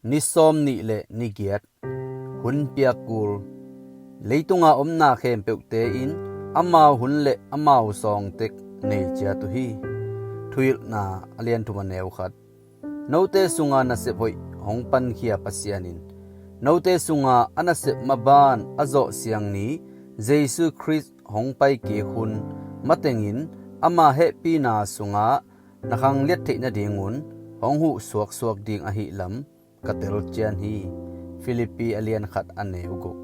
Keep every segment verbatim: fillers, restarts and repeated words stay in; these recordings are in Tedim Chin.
ni sawm nih le ni giat, hun piak kul. Leitunga omna khempeuhte in amau hun le amau sawngtek nei ciat uh hi. Thuhilhna a lian thum a neu khat. Note sunga nasep hoih hong pankhia Pasian in note sunga a nasep maban a zawh siang ni Jesu Khrist hong paikik hun matengin ama hehpihna sungah na khangliat theih nadingun hong huh suaksuak ding ahi lam ka telcian hi. Filippi a lian khat a neu guk.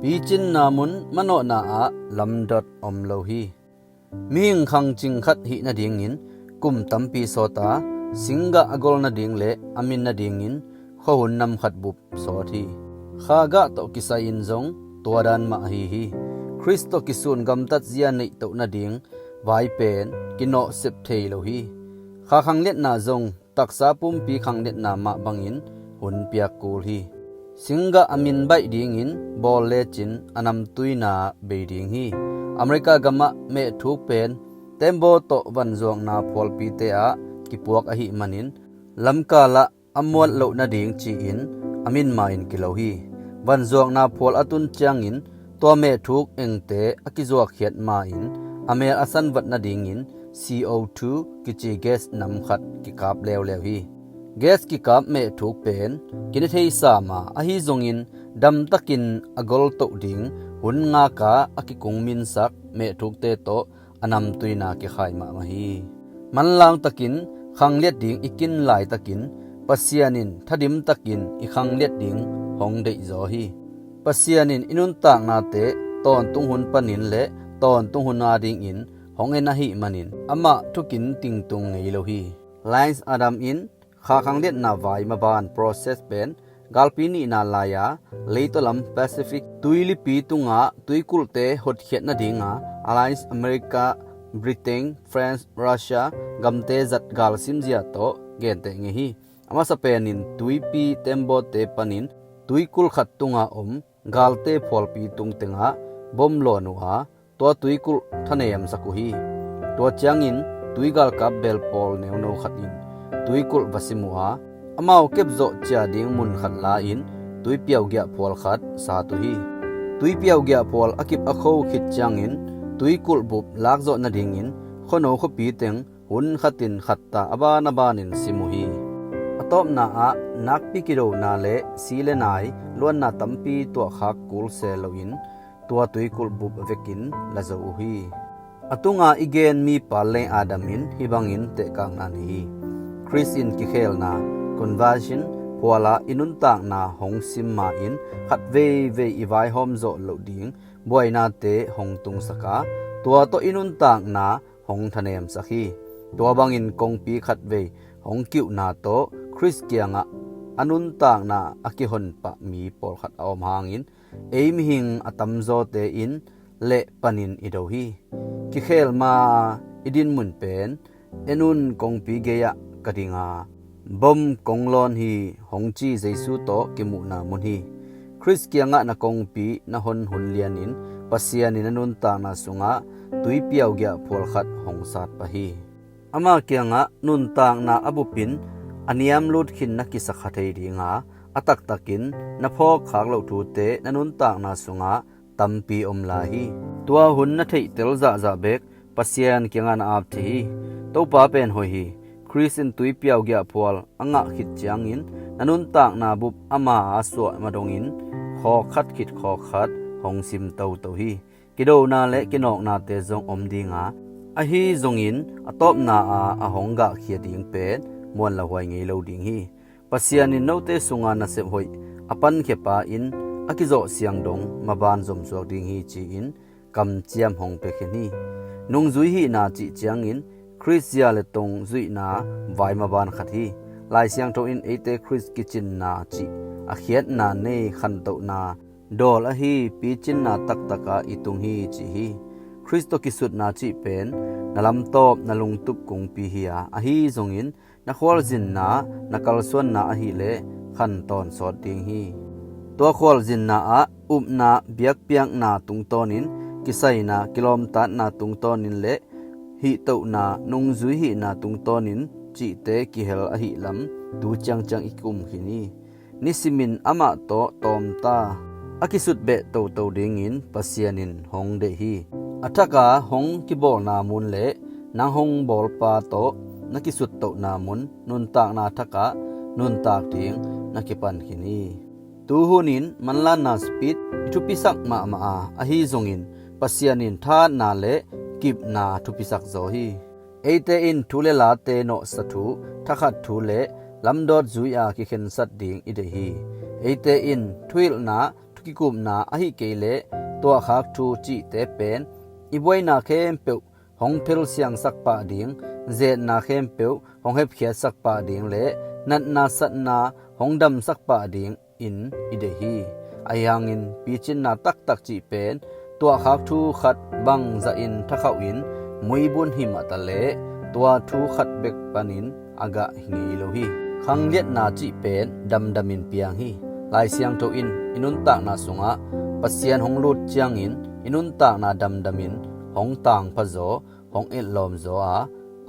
Picinna mun manawhna ah lamdot om lo hi. Mihing khangcing khat hih nadingin kum tampi sawta singgah a gol nading le a min nadingin khuahun nam khat bup sawt hi. Kha gah tawh kisai-in zong tua dan mah ahi hi. Khrist tawh kisun gamtat zia neihtoh nading vai pen kinawhsep thei lo hi. Kha khangliatna zong taksa pumpi khangliatna mah bangin hun piak kul hi. Singgah a min baih dingin bawl lecin a namtuina bei ding hi. America gamah mehthuk pen tembaw tawh vanzuakna phualpite ah kipuak ahih manin lamkalah a muat loh nading ci-in a min ma-in kilo hi. Vanzuakna phual a tun ciangin tua mehthuk engte a kizuakkhiat ma-in a mel a sanvat nadingin C O two kici gas nam khat kikap leuleu hi. Gas kikap mehthuk pen kine thei sam a, ahi zongin damtakin a goltoh ding hun ngaka a kikung minsak mehthukte tawh a namtuina kikhai mahmah hi. Manlang takin khangliat ding i kin laitakin Pasian in thadim takin i khangliat ding hong deihzaw hi. Pasian in i nuntaknate tawntung hun panin le tawntung hun adingin hong en ahih manin amah thukin tingtung ngei lo hi. Lines Adam in kha khangliatna vai maban process pen galpi nihna lai-a leitaw lam Pacific tuilipi tungah tuikulhte hotkhiat nadinga Alliance America, Britain, France, Russia gamte zat galsimzia tawh genteh ngei hi. A masa penin tuipi tembawte panin tuikulh khat tunga om galte phualpi tung tengah bom lawn uh a, tua tuikulh thanemsak uh hi. Tua ciangin tuigalkap bel pawl neuno khat in tuikulh va sim uh a, amau kepzawh cia ding mun khat la-in tuipiau giahphual khat sat uh hi. Tuipiau giahphual a kip a kho khit ciangin tuikulh bup lakzawh nadingin khuano khuapi teng hun khatin khatta a ban a banin sim uh hi. A tawpna ah nakpi kidona le si le nai luanna tampi tuahkhak kul se loin tua tuikulh bup vekin la zo uh hi. A tunga i gen mipa le Adam in hih bangin tehkakna nei hi. Khrist in kikhelna, conversion, phualah i nuntakna hong sim ma-in khat veivei i vaihawm zawh loh ding buainate hong tungsak a, tua tawh i nuntakna hong thanemsak hi. Tua bangin kongpi khatvei hong kiuhna tawh Khrist kiangah a nuntakna a kihonpah mi pawlkhat a om hangin ei mihing a tamzawte in leh panin i do hi. Kikhel ma i dinmun pen, "En un, kongpi gei-ah ka ding a, bom kong lawn hi," hong ci Jesu tawh kimuhna mun hi. Khrist kiangah na kongpi na hon hun lianin Pasian in a nuntakna sungah tuipiau giahphual khat hong sat pah hi. Ama kiangah nuntakna a bupin a niamlut khin na kisa kha thei dinga, a taktakin na phawkkhak loh thute na nuntakna sungah tampi om lai hi. Tua hun na theihtel zahzah bek Pasian kiangah na ap thei hi. Topa pen hoih hi. Khrist in tuipiau giahphual a ngah khit ciangin na nuntakna bup ama a suah madongin khawkkhat khit khawkkhat hong sim toto hi. Kidona le kinawknate zong om dinga, ahi zongin a tawpna a a hong gahkhia ding pen muanlahuai ngei lo ding hi. Pasian in note sunga nasep hoih a pankhia pa in a kizawh siang dong maban zomsuak ding hi, ci-in kamciam hong pia khin hi. Nungzui hihna cih ciangin Khrist zia le tong zuihna vai maban khat hi. Lai Siangtho in eite Khrist kicinna cih a khiatna nei khantohna dawl ahi picinna taktaka i tung hi, ci hi. Khrist tawh kisutna cih pen na lamtawp na lungtup kongpi hi a, ahi zongin na khualzinna, na kalsuanna ahileh khantawn sawt ding hi. Tua khualzinna ah upna biakpiakna tungtawnin, kisaina kilawmtatna tungtawnin le hihtohna nungzui hihna tungtawnin cihte kihel ahihlam tu ciangciang i ki-um khin hi. nisimin amah tawh tawmta a kisutbeh toto dingin Pasian in hong deih hi. A thaka hong kibawlna mun le nang hong bawlpa tawh na kisuttohna mun nuntakna thakah nuntak ding na kipan khin hi. Tuhunin manlanna speed i thupisak mahmah a, ahi zongin Pasian in thahatna le kipna thupisak zaw hi. Eite in thu le late nawhsa thu, thakhat thu le lamdawt zui-a kikhensat ding i deih hi. Eite in thuhilhna, thukikupna ahi kei leh tuahkhak thu cihte pen i buaina khempeuh hong phelsiangsak pah ding, zetna khempeuh hong hepkhiatsak pah ding le natna satna hong damsak pah ding in i deih hi. Ahi hangin picinna taktak cih pen tuahkhak thu khat bangzahin thakhauhin muibun hi mah taleh tua thu khat bek panin a gah hi ngei lo hi. Khangliatna cih pen damdamin piang hi. Lai Siangtho in i nuntakna sungah Pasian hong lut ciangin i nuntakna damdamin hong tangpha zaw, hong etlawm zaw a,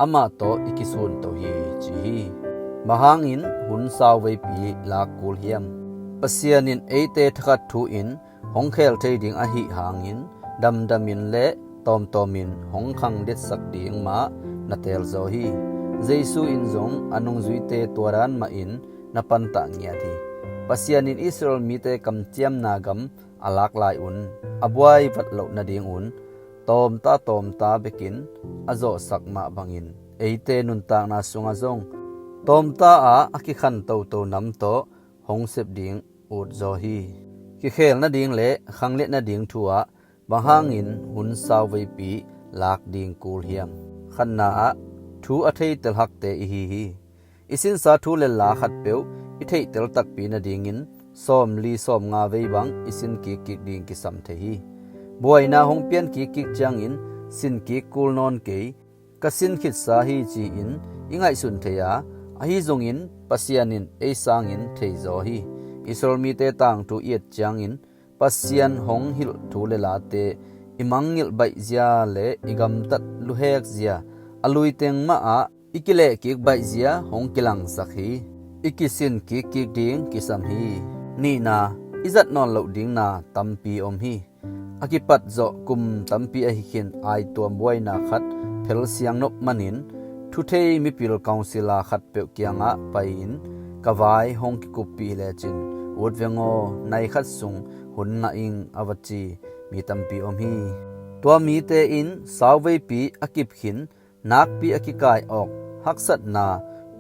amah tawh i kisunto hi ci hi. Bang hangin hun sauveipi lak kul hiam? Pasian in eite thakhat thu in hong khel thei ding ahi hangin damdamin le tawmtawmin hong khangliatsak ding mah na teel zaw hi. Jesu in zong a nungzuite tua dan mahin na pantah ngiat hi. Pasian in Israel mite kamciamna gam a lak lai un a buai vat loh nadingun tawmta tawmta bekin a zawhsak mah bangin eite nuntakna sungah zong tawmta ah a kikhan toto nam tawh hong sep ding ut zaw hi. Kikhel nading le khangliat nading thu ah bang hangin hun sauveipi lak ding kul hiam? Khatna ah thu a theitel hakte i hi hi. I sinsa thu le la khatpeuh i theihtel takpi nadingin sawmli sawmnga vei bang i sin kikkik ding kisam thei hi. Buaina hong pian kikkik ciangin sin kik kul nawn kei, ka sin khitsa hi ci-in i ngaihsun thei a, ahi zongin Pasian in ei sangin thei zaw hi. Israel mite tangthu i et ciangin Pasian hong hilh thu le late i mangngilh baihzia le i gamtat luhekzia a luiteng mahah i kilehkik baihzia hong kilangsak hi. I kisin kikkik ding kisam hi. Nihna, i zat nawn loh ding na tampi om hi. A kipat zawh kum tampi ahi khin aituam buaina khat phelsiang nop manin thuthei mipil council a khatpeuh kiangah pai-in ka vai hong kikuppih lecin ut veng aw, nai khat sung hun ngah ing a va ci mi tampi om hi. Tua mite in sauveipi a kip khin nakpi a kikai awk haksatna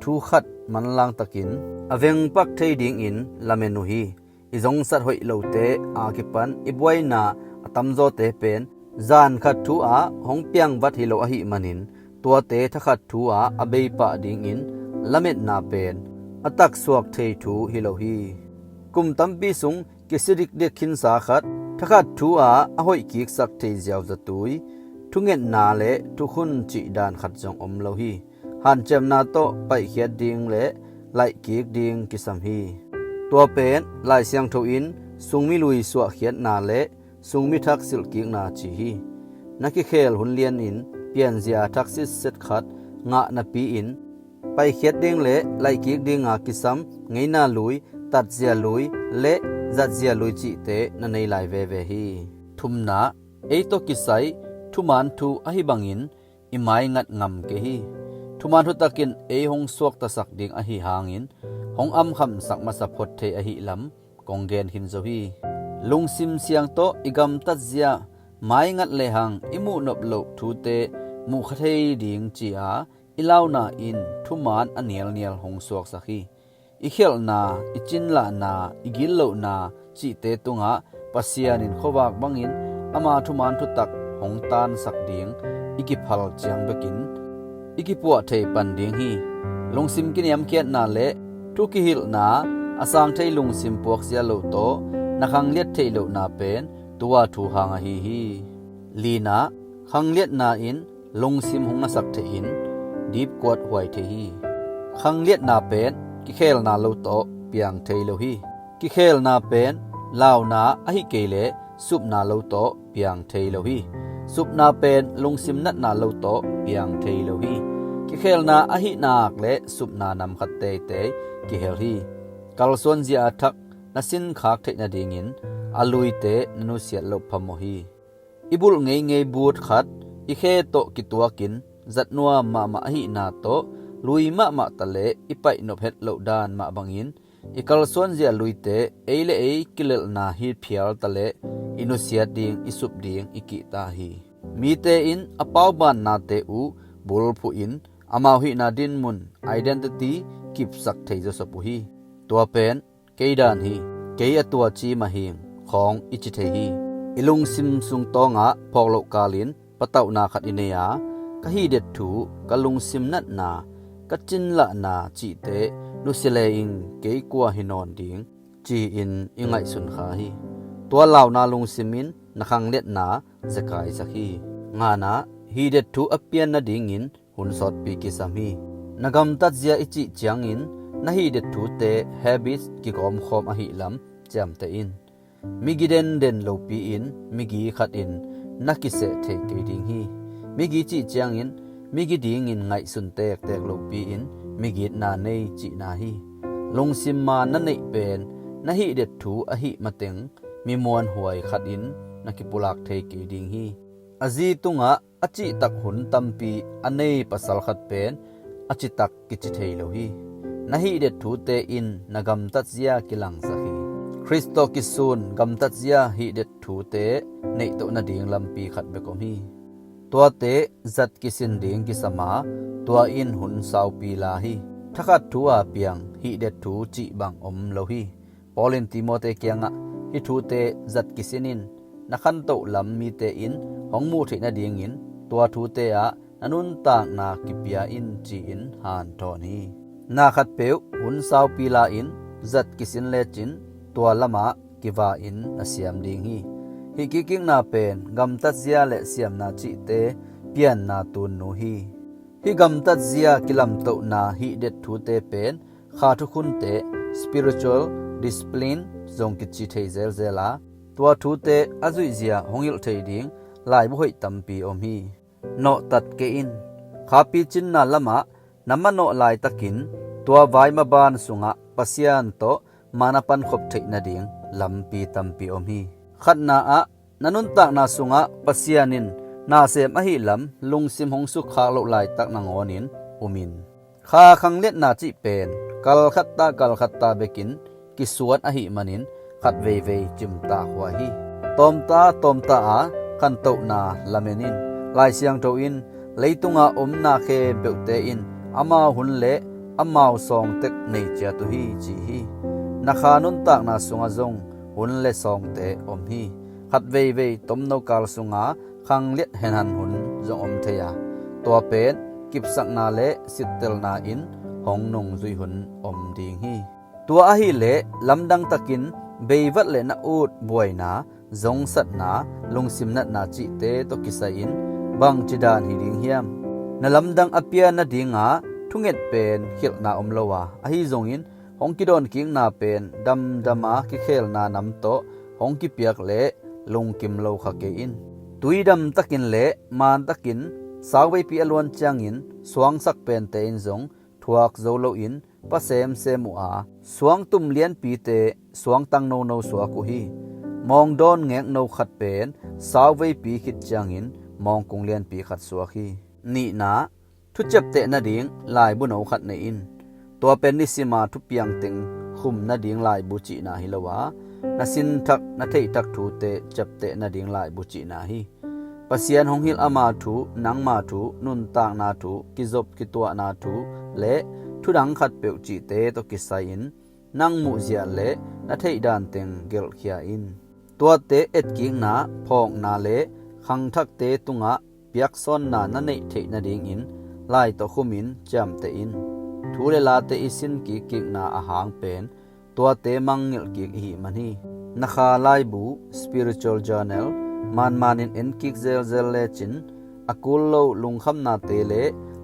thu khat manlang takin a vengpak thei dingin lamen uh hi. I zongsat hoih lote a kipan i buaina a tamzawte pen zan khat thu ah hong piangvat hi lo ahih manin tuate thakhat thu ah a beipah dingin lametna pen a taksuak thei thu hi lo hi. Kum tampi sung kisi dikdik khinsa khat thakhat thu ah a hoih kiksak thei ziau zatui, thungetna le thukhun cih dan khat zong om lo hi. Hanciamna tawh paihkhiat ding le laihkik ding kisam hi. Tua pen Lai Siangtho in sungmi lui suahkhiatna le sungmi thak silhkikna ci hi. Na kikhel hun lianin pianzia thak sitset khat ngah napi-in paihkhiat ding le laihkik dinga kisam ngeina lui, tatzia lui le zatzia lui cihte na nei lai veve hi. Thumna, ei tawh kisai thuman thu ahi bangin i maingat ngam kei hi. Thuman thutak in ei hong suaktasak ding ahi hangin hong amkhamsak masa phot thei ahih lam kong gen khin zo hi. Lungsim siang tawh i gamtatzia maingat lehang i muhnop loh thute muhkha thei ding ci-a i launa in thuman a nialnial hong suaksak hi. I khialhna, i cinlahna, i gitlohna cihte tungah Pasian in khuavak bangin ama thuman thutak hong tansak ding i kiphal ciang bekin i kipuah thei pan ding hi. Lungsim kiniamkhiatna le thu kihilhna, a sang thei lungsim puakzia lo tawh na khangliat theih lohna pen tua thu hang ahi hi. Lina, khangliatna in lungsim hong nasak theihin dipkuat huai thei hi. Khangliatna pen kikhelna lo tawh piang thei lo hi. Kikhelna pen launa ahi kei leh supna lo tawh piang thei lo hi. Supna pen lungsim natna lo tawh piang thei lo hi. Kikhelna ahi nak le supna nam khat teitei kihel hi. kalsuanzia a thak na sinkhak theih nadingin a luite na nusiat loh phamawh hi. I bulh ngeingei but khat i khe tawh kituakin zatnuam mahmah ahihna tawh lui mahmah taleh i paihnop het loh dan mah bangin i kalsuanzia luite ei le ei kilelhna hi phial taleh i nusiat ding i sup ding i kihta hi. Mite in a paubannate uh bulphuhin amau hihna dinmun, identity, kipsak thei zawsop uh hi. Tua pen kei dan hi, kei a tua ci mahing khawng i ci thei hi. I lungsim sung tawngah phawk loh kalin patauhna khat i nei a, ka hih det thu, ka lungsim natna, ka cinlahna cihte nusia le-ing kei kua hi nawn ding ci-in i ngaihsun kha hi. Tua launa lungsim in na khangliatna zekai sak hi. Ngana, hih det thu a pian nadingin hun sawtpi kisam hi. Na gamtatzia i cih ciangin na hih det thute, habits, kigawmkhawm ahih lam ciamteh in. Migi denden lopi-in migi khatin na kiseh thei kei ding hi. Migi cih ciangin migi dingin ngaihsun tektek lopi-in migitna nei cihna hi. Lungsim maan na neih pen na hih det thu ahih mateng mi muanhuai khatin na kipulak thei kei ding hi. A zi tungah a cihtak hun tampi a nei pasal khat pen a citak kici thei lo hi. Na hih det thute in na gamtatzia kilangsak hi. Khrist tawh kisun gamtatzia hih det thute neihtoh nading lampi khat bek om hi. Tuate zat kisin ding kisam a, tua in hun saupi la hi. Thakhat thu a piang hih det thu cih bang om lo hi. Paul in Timote kiangah hih thute zat kisin in, na khantoh lam mite in hong muh theih nadingin tua thute ah na nuntakna kipia in ci-in hanthawn hi. Na khatpeuh hun saupi la in zat kisin lecin tua lamah kiva in na siam ding hi. Hih kikikna pen gamtatzia le siamna cihte pianna tunnu hi. Hih gamtatzia kilamtohna hih det thute pen kha thukhunte, spiritual discipline, zong kici thei zelzel a, tua thute a zuihzia hong hilh thei ding laibu hoih tampi om hi. Nawhtat kei in. Khapi cinna lamah na manawh laitakin tua vai maban sungah Pasian tawh maan a pankhop theih nading lampi tampi om hi. Khatna ah, na nuntakna sungah Pasian in na sem ahih lam lungsim hong sukkhak loh laitak nangawnin um in. Kha khangliatna cih pen kalkhatta kalkhatta bekin kisuan ahih manin khat veivei cimtak huai hi. Tawmta tawmta a khantohna lamen in. Lai Siangtho in leitunga omna khempeuhte in amau hun le amau sawngtek nei ciat uh hi ci hi. Na kha nuntakna sungah zong hun le sawngte om hi. Khat veivei tomno kal sunga khangliat henhan hun zong om thei a, tua pen kipsakna le sittelna in hong nungzui hun om ding hi. Tua ahileh lamdang takin beivat le na ut buaina, zongsatna, lungsim natna cihte tawh kisai-in bangci dan hi ding hiam? Na lamdang a pia nadinga thunget pen khilhna om lo a, ahi zongin hong kidawn kikna pen damdama kikhelna nam tawh hong kipiak leh lungkim lo kha kei in. Tuidam takin le maan takin sauveipi a luan ciangin suangsak pente in zong thuak zo loin pa semsem uh a, suangtum lianpite suangtang nono suak uh hi. Mawngdawn ngekno khat pen sauveipi khit ciangin mawngkung lianpi khat suak hi. Nihna, thu ciapteh nading laibu no khat nei in. Tua pen nisima thupiang teng khum nading laibu cihna hi lo a, na sinthak na theihthak thute ciapteh nading laibu cihna hi. Pasian hong hilh ama thu, nangma thu, nuntakna thu, kizop kituahna thu le thudang khatpeuh cihte tawh kisai-in nang muhzia le na theihdan teng gelhkhia in. Tuate etkikna, phawkna le khangthakte tungah piaksawnna na neih theih nadingin lai tawh khumin ciamteh in. Thu le late i sin kikkikna a hang pen tuate mangngilh kik ihi man hi. Na kha laibu, spiritual journal, manmanin enkik zelzel lecin a kul lo lungkhamnate le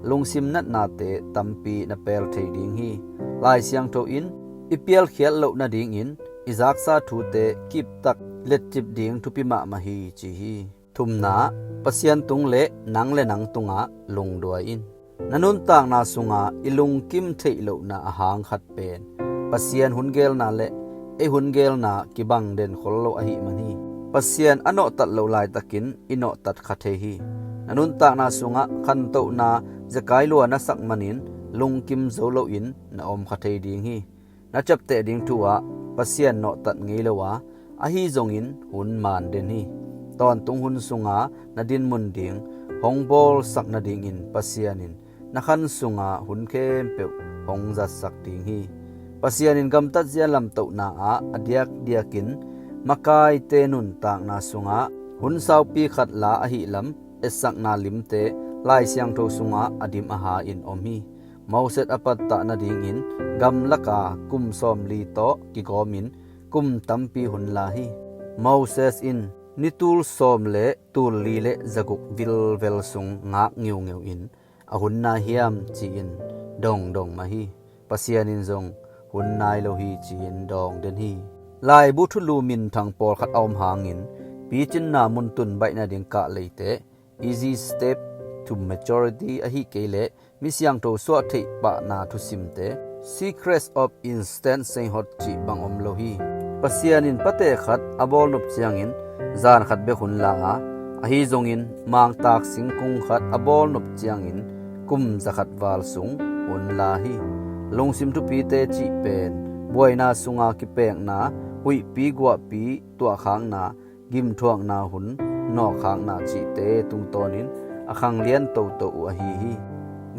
lungsim natnate tampi na pel thei ding hi. Lai Siangtho in i pialkhiat loh nadingin i zaksa thute kiptak letcip ding thupi mahmah hi ci hi. Thumna, Pasian tung le nang le nang tungah lungduai in. Na nuntakna sunga i lungkim theih lohna a hang khat pen Pasian hun gelna le ei hun gelna kibang den khol lo ahih man hi. Pasian a nawhtat loh laitakin i nawhtat kha thei hi. Na nuntakna sungah khantohna zekai lua na sak manin lungkim zo loin na om kha thei ding hi. Na ciapteh ding thu ah Pasian nawhtat ngei lo a, ahi zongin hun maan den hi. Tawntung hun sunga na dinmun ding hong bawlsak nadingin Pasian in na khan sunga hun khempeuh hong zatsak ding hi. Pasian in gamtat zia lamtohna ah a diakdiakin makaite nuntakna sungah hun saupi khat la ahih lam etsakna limte Lai Siangtho sungah a dim a ha in om hi. Moses a pattah nadingin gamlaka kum sawmli tawh kigawmin kum tampi hun la hi. Moses in ni tul sawm le tul li le zaguk vilvel sung ngak ngeungeu in a hun nai hiam ci-in dongdong mah hi. Pasian in zong hun nai lo hi ci-in dawng den hi. Laibu thulu minthang pawlkhat a om hangin picinna mun tun baih nading kah leite, Easy Step to Maturity ahi kei leh mi siangtho suah theih pahna thusimte, Secrets of Instant Sainthood cih bang om lo hi. Pasian in pate khat a bawlnop ciangin zan khat bek hun la a, ahi zongin mangtak singkung khat a bawlnop ciangin kum zakhat val sung hun la hi. Lungsim thupite cih pen buaina sunga kipekna, huihpi guahpi tuahkhakna, gimthuakna hun nawkkhakna cihte tungtawnin a khanglian toto uh ahi hi.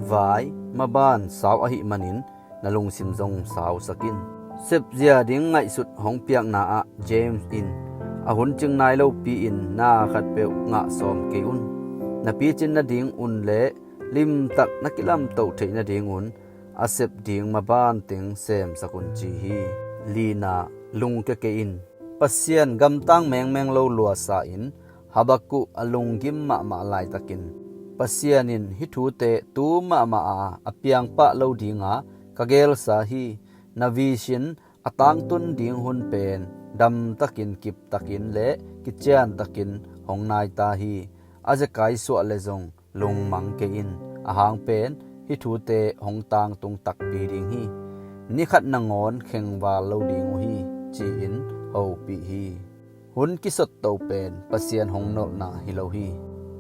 Vai, maban sau ahih manin na lungsim zong sausak in. Sepzia ding ngaihsut hong piakna ah James in a hun cing nai lopi-in na khatpeuh ngah sawm kei un. Na picin nading un le limtak na kilamto theih nadingun a sep ding maban teng semsak un ci hi. Lina, lungkia kei in. Pasian gamtang mengmeng lo luasa in Habakkuk a lunggim mahmah laitakin Pasian in hih thute tu mahmah a a piangpah lo dinga ka gelsa hi. Na vision a tangtun ding hun pen damtakin kiptakin le kiciantakin hong nai ta hi. A zekai suah le zong lungmang kei in, a hang pen hih thute hong tangtung takpi ding hi. Ni khat nangawn khengval lo ding uh hi, ci-in hopih hi. Hun kisotto pen Pasian hong nolhna hi lo hi.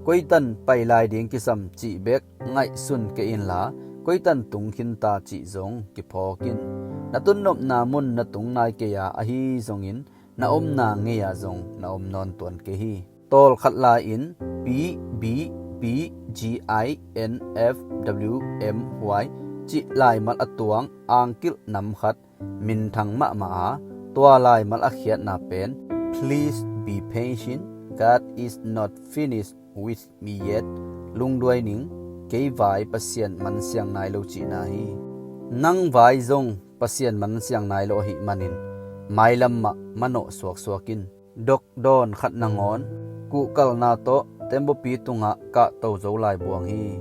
Koitan pai lai ding kisam cih bek ngaihsun kei inla, koitan tung khinta cih zong kiphawk in. Na tunnopna mun na tung nai kei a, ahi zongin na omna ngei-ah zong na om nawn tuan kei hi. Tawlkhat lai-in P B P G I N F W M Y cih laimal a tuang angkilh nam khat minthang mahmah a, tua laimal a khiatna pen Please be patient, God is not finished with me yet. Lungduai ning, kei vai Pasian mansiang nai lo cihna hi. Nang vai zong Pasian mansiang nai lo ahih manin mailam mah manawh suaksuak in. Dokdawn khat nangawn kuhkalna tawh tembaw pi tungah kahto zo lai buang hi.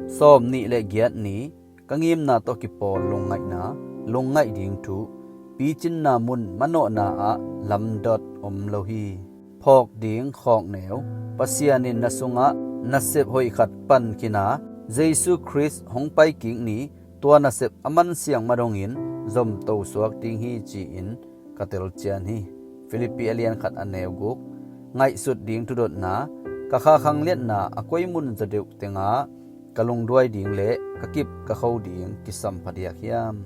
Sawm nih le giat ni, ka ngimna tawh kipawl lungngaihna, lungngaih ding thu, picinna mun manawhna ah lamdot om lo hi. Phawk ding khawkneu, Pasian in na sungah nasep hoih khat pan khin a, Jesu Khrist hong paikik ni, tua nasep a mansiang madongin zomto suak ding hi ci-in ka telcian hi. Filippi a lian khat a neu guk. Ngaihsut ding thudotna, ka kha khangliatna a koi mun zaw deuh tengah ka lungduai ding le ka kip ka kho ding kisam phadiak hiam?